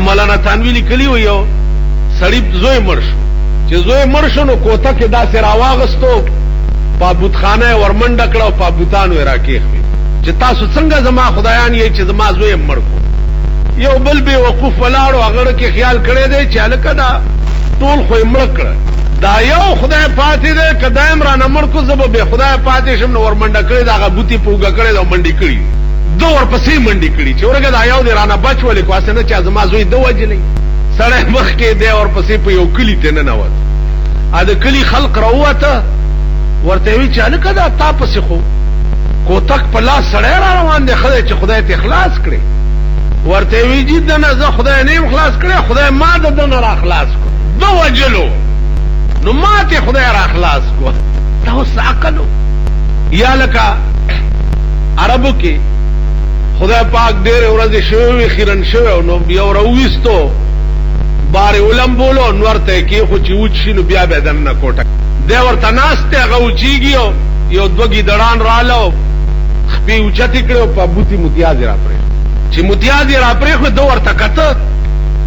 مولانا تانوی لیکلی و یو سړی زوی مړ شو، چې زوی مړ شو نو کوته کې داسې راواغستو، په بتخانه یې ورمنډه کړه او په بتانو یې راکېښوې چې تاسو څنګه زما خدایان یئ چې زما زوی یې مړ کړو. یو بل بې وقوف ولاړ و، هغه کې خیال کړی دی چې هلکه دا ټول خو یې مړه کړه، دا یو خدای پاتې دی، که دا یې هم رانه مړ کړو زه به بې خدایه پاتې شم. نو ورمنډه کړې ده، هغه بت یې په اوږه کړی ده او منډې کړي، ده ورپسې منډې کړي چې ورګه دا یو دې رانه بچ ولې کو، هسې نه چې زما زوی ده وژلی. سړی مخکې دی ورپسې په یو کلي ته ننوت، د کلي خلق راووته، ورته یې ویل چې هلکه دا تا پسې خو کوتک په لاس سړی را روان دی، ښه دی چې خدای ترې خلاص کړې. ورته یې ویل جي دنه زه خدای نه یم خلاص کړی، خدای ما د ده نه را خلاص کړو، ده وژلو نو ما ترې خدای را خلاص کړو. دا اوس عقل و؟ یا لکه عربو کې خدای پاک ډېرې ورځې شوې وې، خیرن شوی نو یو راوویستو، بار یې ولمبولو، نور ته یې کېښود چې وچ شي نو بیا به یې دننه کوټه دی ورته ناست دی، هغه وچېږي او یو دوه ګیدړان راله او خپې اوچتې کړې او په بوتي متیازې را پرېښود. چې متیازې را پرېښود ده ورته کته،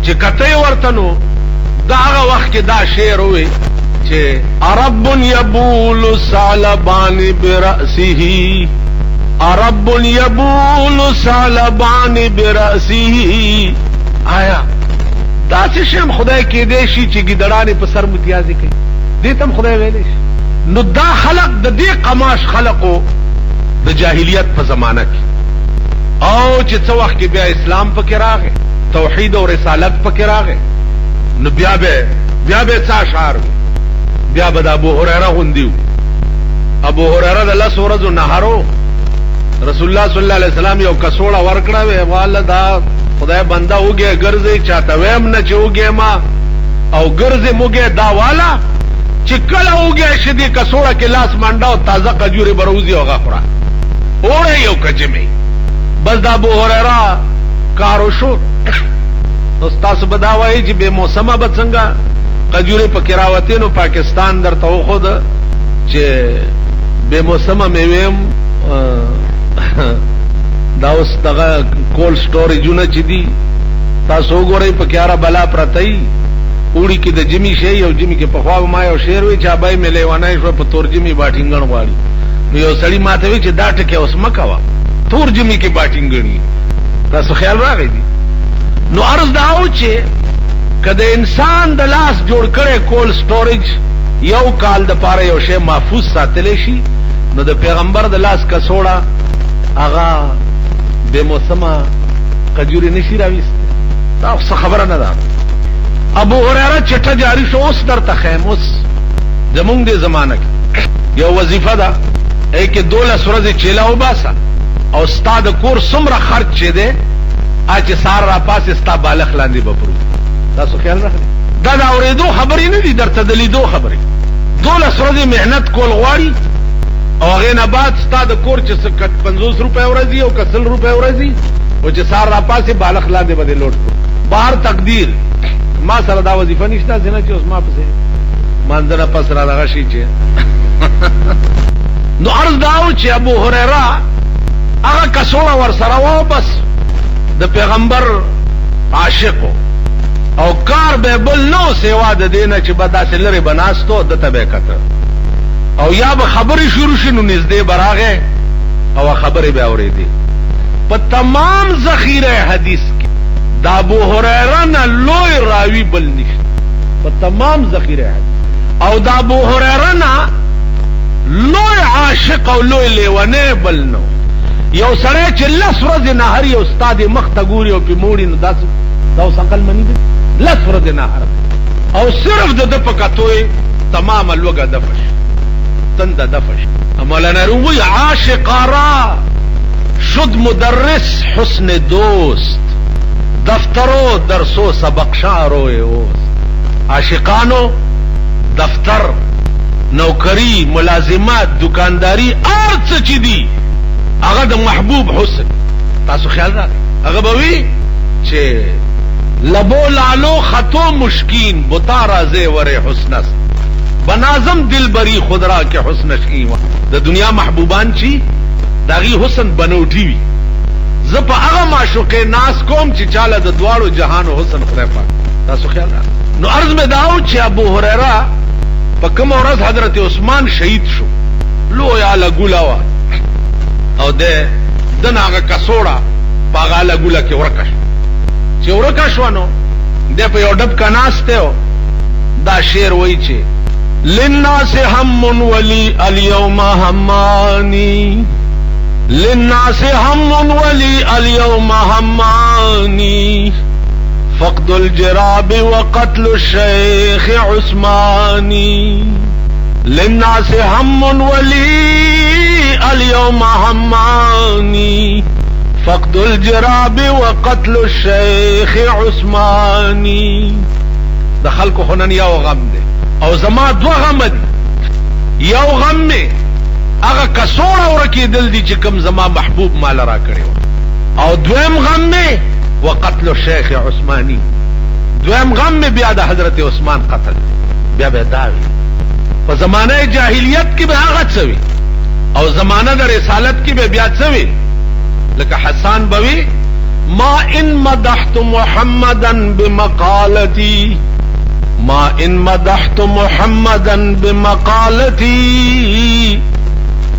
چې کته یې ورته نو ده هغه وخت کې دا شعر ووی چې ارب یبول ثعلبان برأسه، ارب یبول ثعلبان برأسه. آیا داسې شی هم خدای کېدای شي چې ګیدړانې په سر متیازې کوي؟ دې ته هم خدای ویلی شي؟ نو دا خلق د دې قماش خلقو د جاهلیت په زمانه کې، او چې څه وخت کې بیا اسلام پکې راغی، توحید او رسالت پکې راغی، نو بیا به څه اشعار وي؟ بیا به د ابو هریره غوندي وو. ابو هریره د لس ورځو نهرو رسول الله صلی الله علیه وسلم یو کڅوړه ورکړه، وی واله دا خدای بنده وږی ګرځي، چاته ویم نه چې وږی ما او ګرځې موږی، دا والا چې کله وږی شي دې کڅوړه کې لاس منډه او تازه کجورې به راوځي او هغه خوره، اوړی یو که ژمی. بس د ابو هریره کار وشو. نو ستاسو به دا وایي چې بې موسمه به څنګه کجورې پکې راوتې؟ نو پاکستان درته وښوده چې بې موسمه میوې هم دا اوس دغه کولډ سټوریجونه چې دي تاسو وګورئ پکې هره بلا پرته وي. اوړي کې د ژمي شی او ژمي کې پخوا به ما یو شعر وی چې ابای مې لیونی شو په تور ژمي باټینګڼ غواړي. نو یو سړي ماته وی چې دا ټکی اوس مه کوه، تور ژمي کې باټینګڼي. تاسو خیال راغی دي؟ نو عرض دا و چې که د انسان د لاس جوړ کړی کولډ سټوریج یو کال د پاره یو شی محفوظ ساتلی شي، نو د پیغمبر د لاس کڅوړه هغه بې موسمه کجورې نشي راویستی. دا خو څه خبره نه ده. ابو هریره چټه جاری شو. اوس درته ښیم، اوس زمونږ دې زمانه کې یو وظیفه ده، ای کې 12 ورځې چیله وباسه او ستا د کور څومره خرچ چې دی آ چې سهار راپاڅې ستا بالښت لاندې به پروت. تاسو خیال راغلی؟ دا د اورېدو خبرې نه دي، درته د لیدو خبرې. 12 ورځې محنت کول غواړي او هغې نه بعد ستا د کور چې څه 50 روپۍ ورځي او که 100 روپۍ ورځي او چې سهار راپاڅې بالښت لاندې به دې لوټ کړو. بهر تقدیر ما سره دا وظیفه نشته، داسې نه چې اوس ما پسې مانځه نه پس را دغه شي چې نو عرض دا و چې ابو هریره هغه کڅوړه ورسره وه، بس د پیغمبر عاشق او کار به بل نو سیوا د دې نه چې به داسې لرې به ناست و، ده ته به یې کتل او یا به خبرې شروع شي نو نږدې به راغی او خبرې به اورېدې. په تمام ذخیره حدیث کې د ابو هریره نه لوی راوي بل نشته، په تمام ذخیره حدیث، او د ابو هریره نه لوی عاشق او لوی لیونی بل نه. یو سړی چې لس ورځې نهر یو ستا دې مخ ته ګوري او پې موړي، نو داسې دا اوس عقل مني دی؟ لس ورځې نهر او صرف د ده په کتو یې تمامه لوږه دفع شي، تنده دفع شي. مولانا روم وایي عاشقارا شد مدرس حسن دوست، دفترو درسو سبق شعرو اوست. عاشقانو دفتر، نوکری، ملازمت، دکانداری، هر څه چې دي هغه د محبوب حسن. تاسو خیال راغی؟ هغه به وي چې لبو لالو خطو مشکین بتا رازه ور حسن است، بنازم دلبری خود را که حسنش این. د دنیا محبوبان چی د هغې حسن بنوټي وي. زه په هغه معشوقې ناز کوم چې چاله د دواړو جهانو حسن خدای پاک. تاسو خیال را نو عرض مې دا و چې ابو هریره په کومه ورځ حضرت عثمان شهید شو، لویه اله ګوله وه او دی دنه هغه کڅوړه په هغه اله ګوله کې ورکه شوه. چې ورکه شوه نو دی په یو ډب کې ناست دی او دا شعر وایي چې للناس هم ولي اليوم هماني، للناس هم ولي اليوم هماني، فقد الجراب وقتل الشيخ عثماني. للناس هم ولي اليوم هماني، فقد الجراب وقتل الشيخ عثماني. د خلکو خو نن یو غم دی او زما دوه غم دي. یو غم مې هغه کڅوړه ورکېدل دي چې کوم زما محبوب مال راکړی و، او دویم غم مې وقتل الشیخ عثماني، دویم غم مې بیا د حضرت عثمان قتل دی. بیا به دا وي په زمانه جاهلیت کې به هغه څه وي او زمانه د رسالت کې به بیا څه وي. لکه حسان به وي ما ان مدحت محمدا بمقالتي، ما ان مدحت محمدا بمقالتي،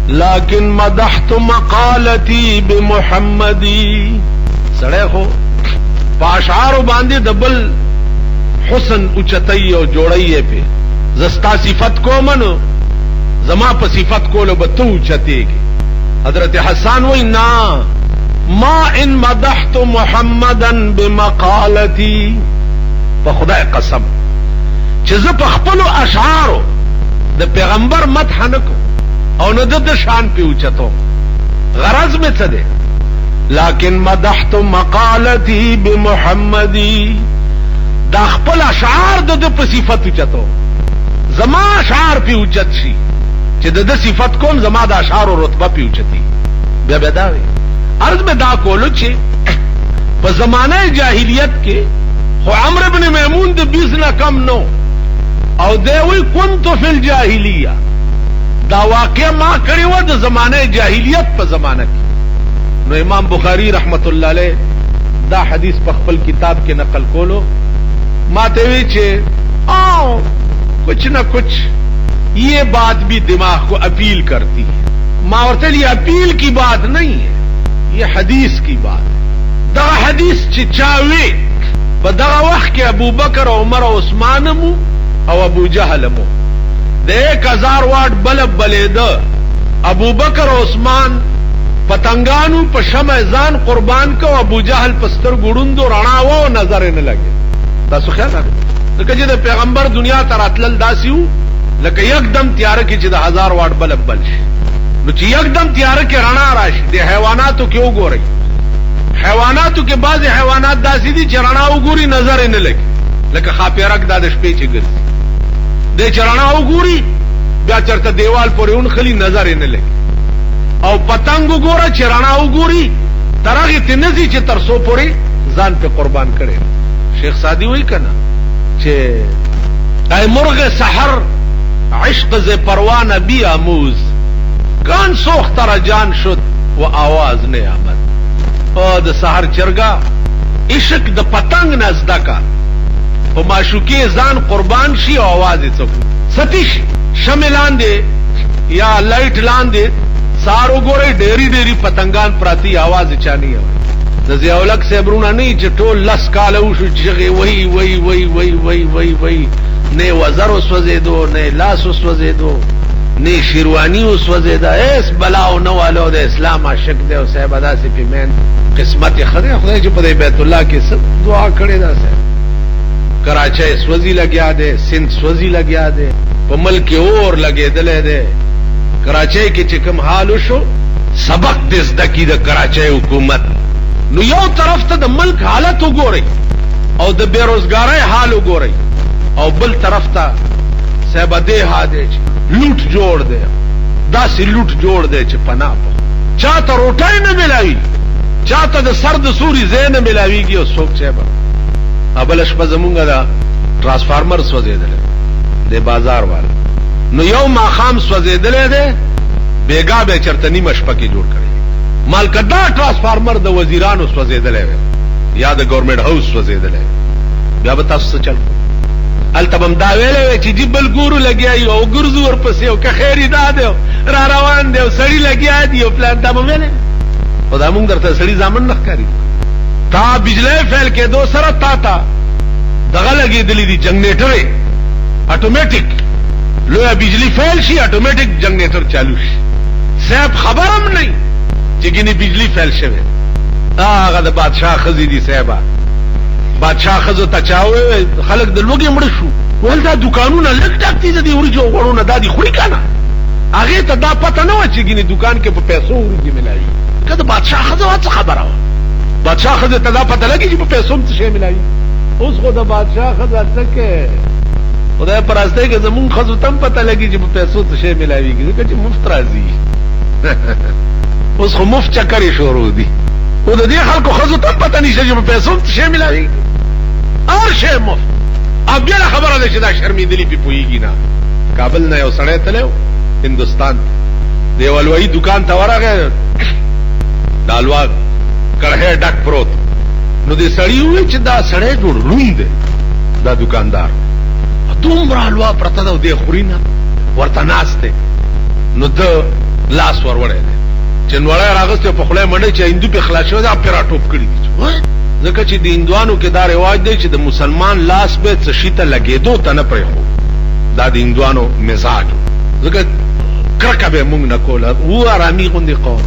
لكن مدحت مقالتي بمحمدي. سړی خو په اشعارو باندې د بل حسن اوچتوي او جوړوي یې پرې. زه ستا صفت کوم نو زما په صفت کولو به ته اوچتېږې. حضرت حسان وایي نه، ما ان مدحت محمدا بمقالتي، په خدای قسم چې زه په خپلو اشعارو د پیغمبر مدح نه کوم او نه د ده شان پې اوچتوم. غرض مې څه دی؟ لكن مدحت مقالتي بمحمدي، دا خپل اشعار د ده په صفت اوچتوم، زما اشعار پې اوچت شي چې د ده صفت کوم، زما د اشعارو رتبه پې اوچتي. بیا بیا دا وي. عرض مې دا کولو چې په زمانه جاهلیت کې خو عمرو بن میمون د 20 نه کم نو، او دی وایي كنت فی الجاهلیه، دا واقعه ما کړې وه د زمانه جاهلیت په زمانه کې. نو امام بخاری رحمت الله علیه دا حدیث په خپل کتاب کې نقل کولو، ما ته وی چې او کچھ نہ کچھ یہ بات بھی دماغ کو اپیل کرتی ہے. ما ورته یہ اپیل کی بات نہیں ہے، یہ حدیث کی بات ہے. دا حدیث چې چا وی په دغه وخت کې ابوبکر او عمر او عثمان مو او ابو جهل مو د 1000 واټ بلب بلېده. ابوبکر او عثمان پتنګانو په شمع ځان قربان کو، ابو جهل په سترګو ړوند رڼا وه او نظر یې نه لګېد. تاسو خیال راغی ځکه چې د پیغمبر دنیا ته راتلل داسې وو لکه یکدم تیاره کې چې د 1000 واټ بلب بل شي. نو چې یکدم تیاره کې رڼا راشي، د حیواناتو کې وګورئ، حیواناتو کې بعضې حیوانات داسې دي چې رڼا وګوري نظر یې نه لګي، لکه ښاپېرک دا د شپې چې ګرځي، دی چې رڼا وګوري بیا چېرته دیوال پورې ونښلي نظر یې نه لګي. او پتنګ وګوره چې رڼا وګوري تر هغې ترې نه ځي چې تر څو پورې ځان پرې قربان کړی. شیخ سعدي وایي که نه چې ای مرغ سحر عشق ز پروانه بی آموز، کان سوخت را جان شد و آواز نه آمد. او د سحر چرګه عشق د پتنګ نه زده کا، په معشوقې ځان قربان شي او आवाज یې څه ستیش شمع لاندې یا لایټ لاندې سهار وګورئ ډېری ډېری پتنګان پراتی، आवाज یې چا نه اوري. د ضیاءالحق صاحب وروڼه نه چې ټول 10 کاله وشو چغې وهي وهي وهي وهي وهي وهي وهي، نه وزر وسوځېدو، نه لاس وسوځېدو، نه شیروانی وسوځېده، هېڅ بلا نه والو. د اسلام عاشق دی او صاحب داسې پې مین قسمت یې ښه دی. خدای چې په دې بیت الله کې څه دعا کړې ده صاحب. کراچۍ سوځي لګیا دی، سند سوځي لګیا دی، په ملک کې اور لګېدلی دی. کراچۍ کې چې کوم حال وشو سبق دې زده کړي د کراچۍ حکومت. نو یو طرف ته د ملک حالت وګورئ او د بېروزګارۍ حال وګورئ، او بل طرف ته صاحب دې ها دی چې لوټ جوړ دی، داسې لوټ جوړ دی چې پناه په چاته روټۍ نه ملاوي، چاته د سر د سوري ځای نه ملاویږي. او څوک چې به بله شپه زمونږ دا ترانسفارمر سوځېدلی دی بازار والا، نو یو ماښام سوځېدلی دی، بېګا به یې چېرته نیمه شپه کې جوړ کړی. مال که دا ټرانسفارمر د وزیرانو سوځېدلی وی یا د ګورنمنټ هاوس سوځېدلی بیا به تاسو څه چل کوئ؟ هلته به هم دا ویلی وی چې جي بل ګورو لګیا یو او ګرځو ورپسې او که خیر یې دا دی او را روان دی او سړي لګیا دي او پلان دا به ویلی، خو دا مونږ درته سړي زامن نه ښکاري. تا بجلی فیل کېدو سره تا ته دغه لګېدلي دي جنګنیټرې اټومیټک، لویه بجلی فیل شي اټومیټک جنګنیټر چالو شي، صاحب خبر هم نه چې ګینه بجلی فیل شوه. هغه د بادشاه ښځې دي صاحبه، بادشاه ښځو ته چا وویل خلک د لوږې مړه شو، ویل دا دکانونه لږ ډک دي د دې وریجو او غوړو نه، دا دې خوري که نه؟ هغې ته دا پته نه وه چې ګینې دکان کې په پیسو وریجې ملاوي، که د بادشاه ښځه وه څه خبره وه؟ بادشاه ښځې ته دا پته لګي چې په پیسو هم څه شی ملاوي. اوس خو د بادشاه ښځه څه کوي، خدای په راسته کې زمونږ ښځو ته هم پته لګي چې په پیسو څه شی ملاویږي، ځکه چې مفت راځي. اوس خو مفت چکرې شروع دي، خو د دې خلکو ښځو ته هم پته نشته چې په پیسو هم څه شی ملاویږي، هر شی مفت. او بېله خبره ده چې دا شرمېدلي پرې پوهېږي نه. کابل نه یو سړی تللی و هندوستان ته، د یو حلوایي دوکان ته ورغی، د حلوا کړهی ډک پروت، نو دې سړي وویل چې دا سړی جوړ ړوند دی، دا دوکاندار دومره حلوا پرته ده او دی خوري نه، ورته ناست دی. نو ده لاس وروړی دی چې نوړی راغستی او په خوله یې منډی چې هندو پرې خلاص شوی دی، هغه پرې راټوپ کړي دي. ځکه چې د هندوانو کې دا رواج دی چې د مسلمان لاس به څه شي ته لګېدو ته نه پرېښود، دا د هندوانو مزاج و، ځکه کرکه به یې مونږ نه کوله، وو ارامي غوندې قوم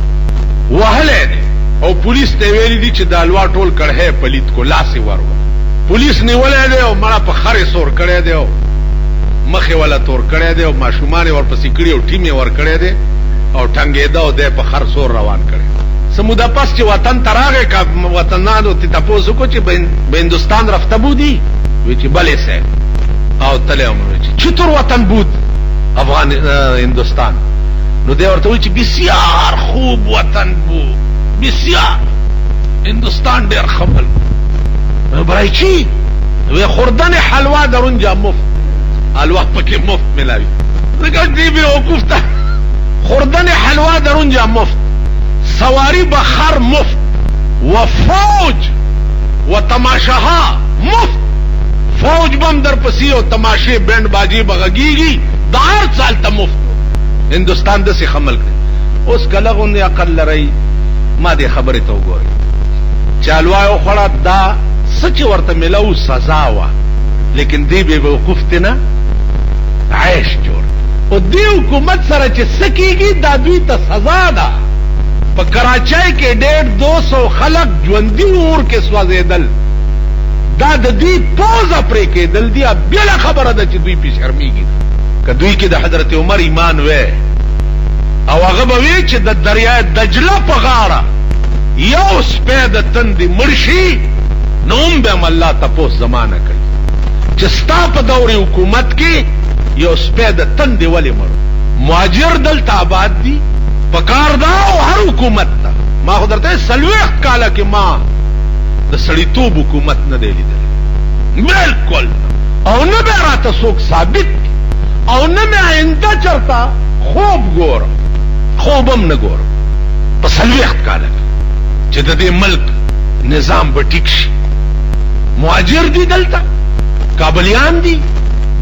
وهلی دی. او پولیس ته یې ویلي دي چې د حلوا ټول کړهی یې پلیت کو، لاس یې وروړ، پولیس نیولی دی او مړه په خر یې سور کړی دی او مخ یې وله تور کړی دی او ماشومان یې ورپسې کړي او ټیم یې ورکړی دی او ټنګېده او دی په خر سور روان کړی. څه موده پس چې وطن ته راغی، که وطنانو ترې تپوس وکړو چې به هندوستان رفته بودی؟ وی چې بلې صاحب او تللی وم. وی چې چطور وطن بود افغان هندوستان؟ نو دی ورته وی چې بسیار خوب وطن بود، بسیار هندوستان ډېر ښه ملک. برای چی؟ وی خوردن حلوا در اونجا مفت، حلوا پکې مفت ملاوي، ځکه دې بې وقوف ته خوردن حلوا در اونجا مفت، سواری به خر مفت و فوج و تماشاها مفت، فوج به هم درپسې او تماشې بینډ باجې به غږیږي، دا هر څه هلته مفت. هندوستان داسې ښه ملک دی. اوس که لږ غوندې عقل لرئ ما دې خبرې ته وګورئ چې حلوا یې وخوړه، دا څه چې ورته ملاو سزا وه، لیکن دې بې وقوف ته نه عیش جوړ. او دې حکومت سره چې څه کېږي دا دوی ته سزا ده. په کراچۍ کې 150 خلک ژوندي اور کې سوځېدل، دا د دوی پوزه پرې کېدل دي. بېله خبره ده چې دوی پرې شرمېږي. که دوی کې د حضرت عمر ایمان وی او هغه به وی چې د دریای دجله په غاړه یو سپی د تندې مړ شي، نو هم به هم الله تپوس زما نه کوي چې ستا په دور حکومت کې یو سپی د تندې ولې مړ. مهاجر دلته آباد دي، پکار دا او هر حکومت ته. ما خو درته 40 کاله کې ما د سړیتوب حکومت نه دی لیدلی، بالکل، او نه به راته څوک ثابت، او نه مې آینده چرته خوب ګورم، خوب هم نه ګورم په 40 کاله کې چې د دې ملک نظام به ټیک شي. مهاجر دي دلته، کابلیان دي،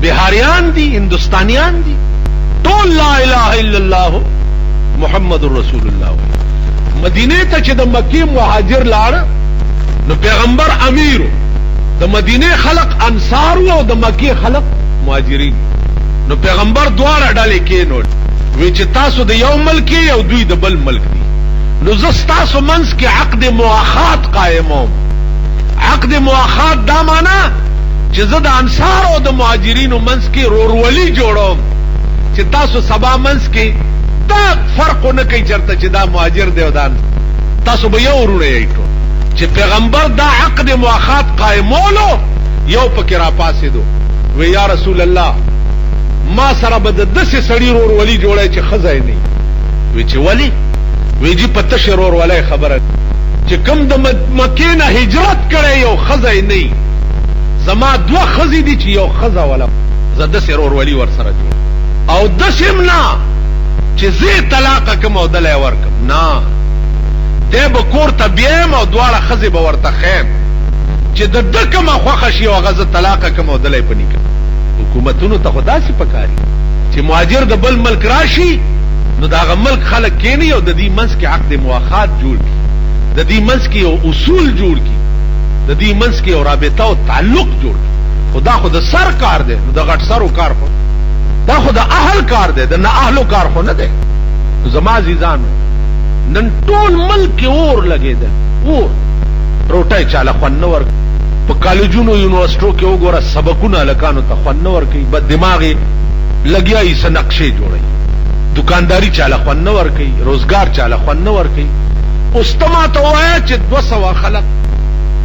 بهاریان دي، هندوستانیان دي، ټول لا اله الا الله محمد رسول الله. مدینه ته چې د مکې مهاجر لاړ، نو پیغمبر امیر، د مدینه خلق انصار او د مکې خلق مهاجرین. نو پیغمبر دواړه ډلې کېنول، وی چې تاسو د یو ملک یې او دوی د بل ملک دي، نو زه ستاسو منځ کې عقد مواخات قایموم. عقد مواخات دا معنا چې زه د انصار او د مهاجرینو منځ کې رورولي جوړوم، چې تاسو سبا منځ کې دا فرق نه کوي چرته چې دا مهاجر دی او دا، تاسو به یو وروڼه یئ ټول. چې پیغمبر دا عقد مواخات قایمولو، یو پکې راپاڅېدو وی یا رسول الله ما سره به د داسې سړي رورولي جوړی چې ښځه یې نه وي. چې ولې؟ وی جي په تشې رورولۍ خبره چې کوم د مکې نه هجرت کړی یو ښځه یې نه، زما دوه ښځې دي چې یو ښځه ولا زه داسې رورولي ورسره جوړ، او داسې هم نه چې زه یې طلاقه کړم او دله یې ورکړم، نه، دی به کور ته بیایم او دواړه ښځې به ورته ښیم چې د ده کومه خوښه شي او هغه زه طلاقه کړم او دله یې په نکاح. حکومتونو ته خو داسې پکار وي چې مهاجر د بل ملک راشي نو د هغه ملک خلک کیني او د دې منځ کې عقد مواخات جوړ کړي، د دې منځ کې یو اصول جوړ کړي، د دې منځ کې یو رابطه او تعلق جوړ کړي. خو دا خو د سر کار دی، نو د غټ سرو کار خو دا خو د اهل کار دی، د نا اهلو کار خو نه دی. زما عزیزانو، نن ټول ملک کې اور لګېدل، اور روټۍ چاله خوند نه ورکوي. په کالجونو یونیورسټو کې وګوره سبقونه هلکانو ته خوند نه ورکوي، بد دماغې لګیا یي څه نقشې جوړوي. دوکانداري چاله خوند نه ورکوي، روزګار چاله خوند نه ورکوي. اوس ته ماته ووایه چې 200 خلک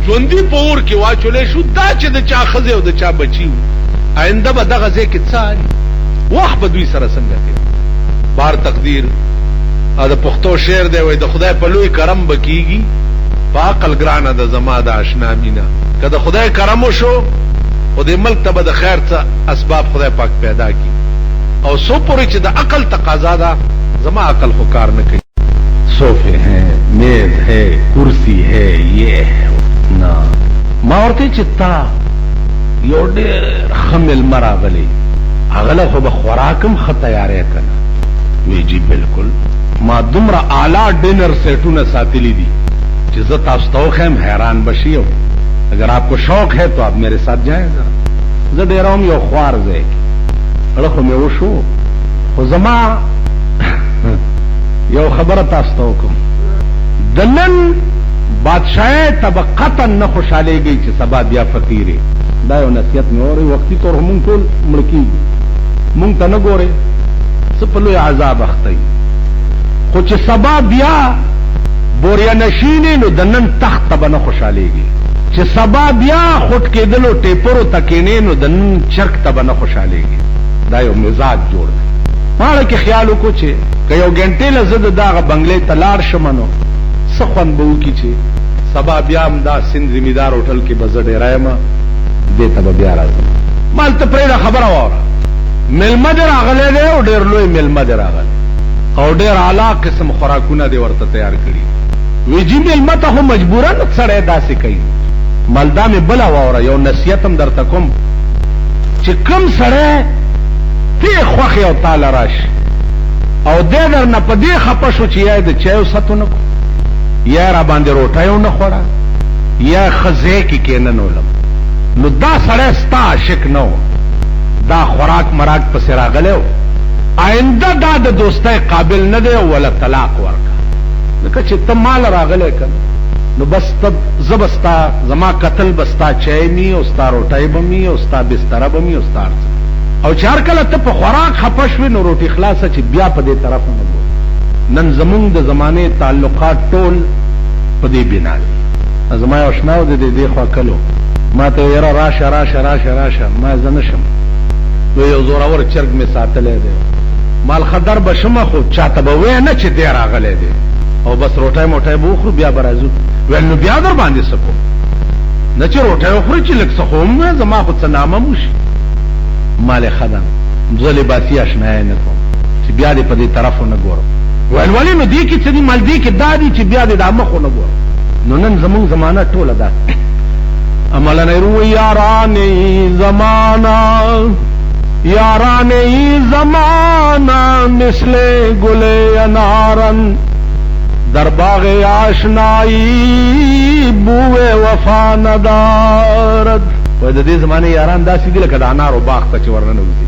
ژوندي په اور کې واچولی شو، دا چې د چا ښځې او د چا بچي وو، آینده به دغه ځای کې څه حال وي؟ وخت به دوی سره څنګه تېر؟ بار تقدیر او د پښتو شعر دی، وایي د خدای په لوی کرم به کېږي، په عقل ګرانه ده زما د اشنا مینه. که د خدای کرم وشو، خو دې ملک ته به د خیر څه اسباب خدای پاک پیدا کړي. او څو پورې چې د عقل تقاضا ده، زما عقل خو کار نه کوي. صوفې هې، مېز هې، کرسي هې، یې هې. نه، ما ورته چې تا یو ډېر ښه مېلمه راغلی، هغه له خو به خوراک هم ښه تیاری که نه؟ وی جی بالکل، ما دومره اعلی ډینر سیټونه ساتلي دي چې زه تاسو ته وښیم حیران به شي، او اګر آپ کو شوق هې تو آپ میرې ساتھ جائیں ذرا. زه ډېروم یو خوار ځای کې، اړه خو مې وشو، خو زما یو خبره تاسو ته وکړم، د نن بادشاهۍ ته به قطعا نه خوشحالېږئ چې سبا بیا فقیر یې. دا یو نصیحت مې واورئ، وختي طور خو مونږ ټول مړه کېږو، مونږ ته نه ګورئ څه په لوی عذاب اخته یو، خو چې سبا بیا بوریا نشین یې نو د نن تخت ته به نه خوشحالېږئ، چې سبا بیا خوټ کېدلو ټیپرو ته کېنې نو د نن چرګ ته به نه خوشحالېږئ. دا یو مزاج جوړ دی. ما کې خیال وکړو چې که یو ګنټې له زه د دغه بنګلې ته لاړ شم نو څه خوند به وکړي چې سبا بیا هم دا سند زمیدار هوټل کې به زه ډېره یم، دې ته به بیا راځم. ما هلته پرېږده، خبره واوره، مېلمه دې راغلی دی او ډېر لوی مېلمه دې راغلی او ډېر اعلی قسم خوراکونه دې ورته تیار کړي. وی جي مېلمه ته خو مجبوراً سړی داسې کوي. مال دا مې بله واوره، یو نصیحت هم درته کوم چې کوم سړی ته خوښ یې او تاله راشي او دی درنه په دې خپه شو چې یا یې د چایو ست ونه کړو، یا یې راباندې روټۍ ونه خوړه، یا یې ښه ځای کې کېننولم، نو دا سړی ستا عاشق نه و، دا خوراک مراک پسې راغلی و، آینده دا د دوستۍ قابل نه دی او وله طلاق ورکړه. ځکه چې ته ماله راغلی که نه نو بس ته زه به ستا، زما کتل به ستا چای مي او ستا روټۍ به مي او ستا بستره به مي او ستا هر څه. او چې هر کله ته په خوراک خپه شوې نو روټي خلاصه چې بیا په دې طرف هم وګورې. نن زمونږ د زمانې تعلقات ټول په دې بنا دي. زما یو اشنا و د دې دې خوا کلو، ما ته یې یاره راشه راشه راشه راشه، ما زه نه شم، وی یو زورور چرګ مې ساتلی دی، مال ښه در به شم خو چاته به وایې نه چې دی راغلی دی، او بس روټۍ موټۍ به وخورو بیا به راځو. ویل نو بیا در باندې څه کوم، نه چې روټۍ وخورې چې لږ څه خو هم وایه، زما خو څه نامه هم وشي. مال ښه ده، زه لباسي اشنایي نه کوم چې بیا دې په دې طرف ونه ګورم. ویل ولې نو دې کې څه دي؟ مال دې کې دا دي چې بیا دې دا مخ ونه ګورم. نو نن زمونږ زمانه ټوله ده. عملا نو یاران زمانہ، یاران زمانہ مثل گل انارن، در باغ آشنائی بوئے وفا ندارد. وای د دې زمانې یاران داسې دي لکه د انارو باغ ته چې ورننوځي،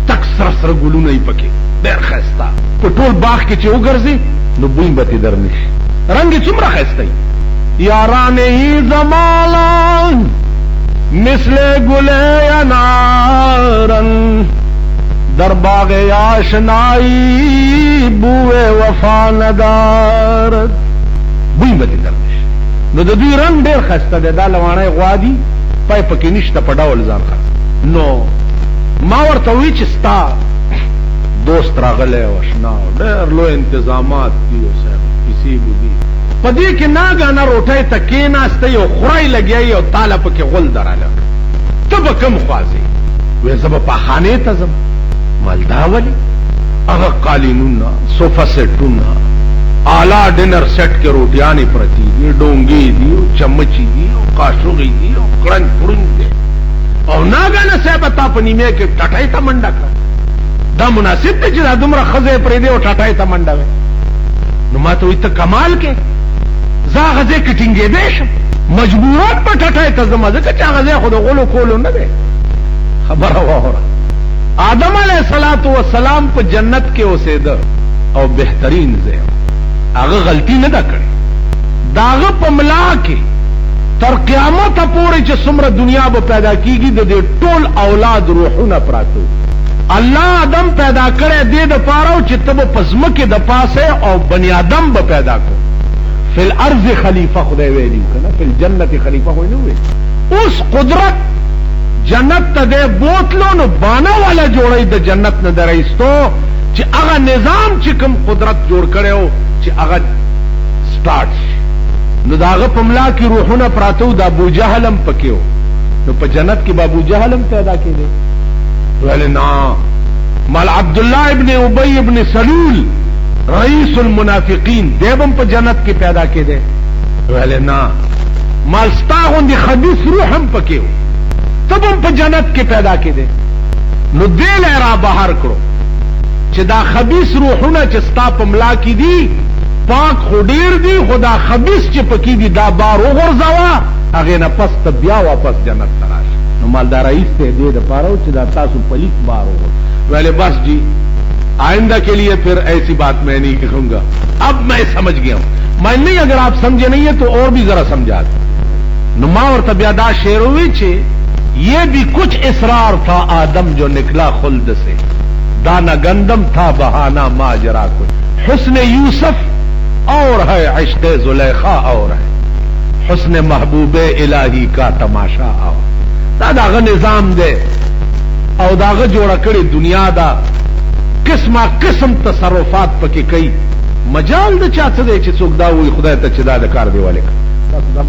تک سره سره ګلونه یې پکې ډېر ښایسته، په ټول باغ کې چې وګرځي نو بوی به ترې در نه شي، رنګ یې څومره ښایسته وي. یاران ای زمانه مثل ګل انارن، در باغ آشنائی بوئے وفا ندارد. بوی به ترې در نه شي. نو د دوی رنګ ډېر ښایسته دی، دا لواڼی غوا دي، پای پکې نشته، په ډول ځان خرڅ. نو ما ورته وویل چې ستا دوست راغلی او اشنا او ډېر لوی انتظامات دي او صاحب کیسې به دي. په دې کې ناګانه روټۍ ته کېناستی او خورای لګیا یې او تاله پکې غول دراله، ته به کوم خوا ځې؟ وی زه به پاخانې ته ځم. مال دا ولې؟ هغه قالینونه، صوفه سیټونه، اعلی ډنر سیټ کې روټیانې پرتې دي، ډونګې دي او چمچې دي او قاشوغې دي او کړنج پړنج دی او ناګانه صاحب تا په نیمه کې ټټۍ ته منډه کړه. دا مناسب دی چې دا دومره ښه ځای پرېږدې او ټټۍ ته منډه وې؟ نو ما ته وایي ته کمال کې، زه هغه ځای کې ټینګېدی شم، مجبورا په ټټۍ ته ځم، ځکه چې هغه ځای خو د غولو کولو نه دی. خبره واوره، آدم علیه السلام په جنت کې اوسېده او بهترین ځای و، هغه غلطي نه ده کړې. د هغه په ملا کې تر قیامته پورې چې څومره دنیا به پیدا کیږي د دې ټول اولاد روحونه پراته وو. الله آدم پیدا کړی دې دپاره و چې ته به په ځمکې د پاسه او بني آدم به پیدا کو. فی الارض خلیفه خدای ویلي و که نه، فی الجنة خلیفه خو یې نه ویلي. اوس قدرت جنت ته دی بوتلو نو بانه والا جوړی د جنت نه درایستو چې هغه نظام چې کوم قدرت جوړ کړی و چې هغه سټارټ شي. نو د هغه په ملا کې روحونه پراته وو، د ابوجهل هم پکې و، نو په جنت کې به ابوجهل هم پیدا کېدی؟ ویل نه، مال عبدالله ابن ابی ابن سلول رئیس المنافقین دی به هم په جنت کې پیدا کېدی؟ ویل نه، مال ستا غوندې خبیث روح هم پکې و، ته به هم په جنت کې پیدا کېدی؟ نو دې له را بهر کړو چې دا خبیث روحونه چې ستا په ملا کې دي، پاک خو ډېر دي، خو دا خبیث چې پکې دي دا بار وغورځوه، هغې نه پس ته بیا واپس جنت ته راشه. نو مال دا راایستی دې دپاره و چې دا تاسو پلیت بار وغورځوه. ویلې بس جی آئنده کے لیے پھر ایسی بات میں نہیں کروں گا، اب میں سمجھ گیا ہوں. میں نہیں، اگر آپ سمجھے نہیں ہیں تو اور بھی ذرا سمجھا دوں. نو ما ورته بیا دا شعر ووی چې یہ بھی کچھ اصرار تھا آدم جو نکلا خلد سے، دانہ گندم تھا بہانہ ماجرا کچھ، حسن یوسف اور ہے عشق زلیخا اور ہے، حسن محبوب الہی کا تماشا اور. دا د هغه نظام دی او د هغه جوړه کړې دنیا ده، قسمه قسم تصرفات پکې کوي. مجال د چا څه دی چې څوک دا وایي خدای ته چې دا د کار دی ولې کړ؟ تاسو دا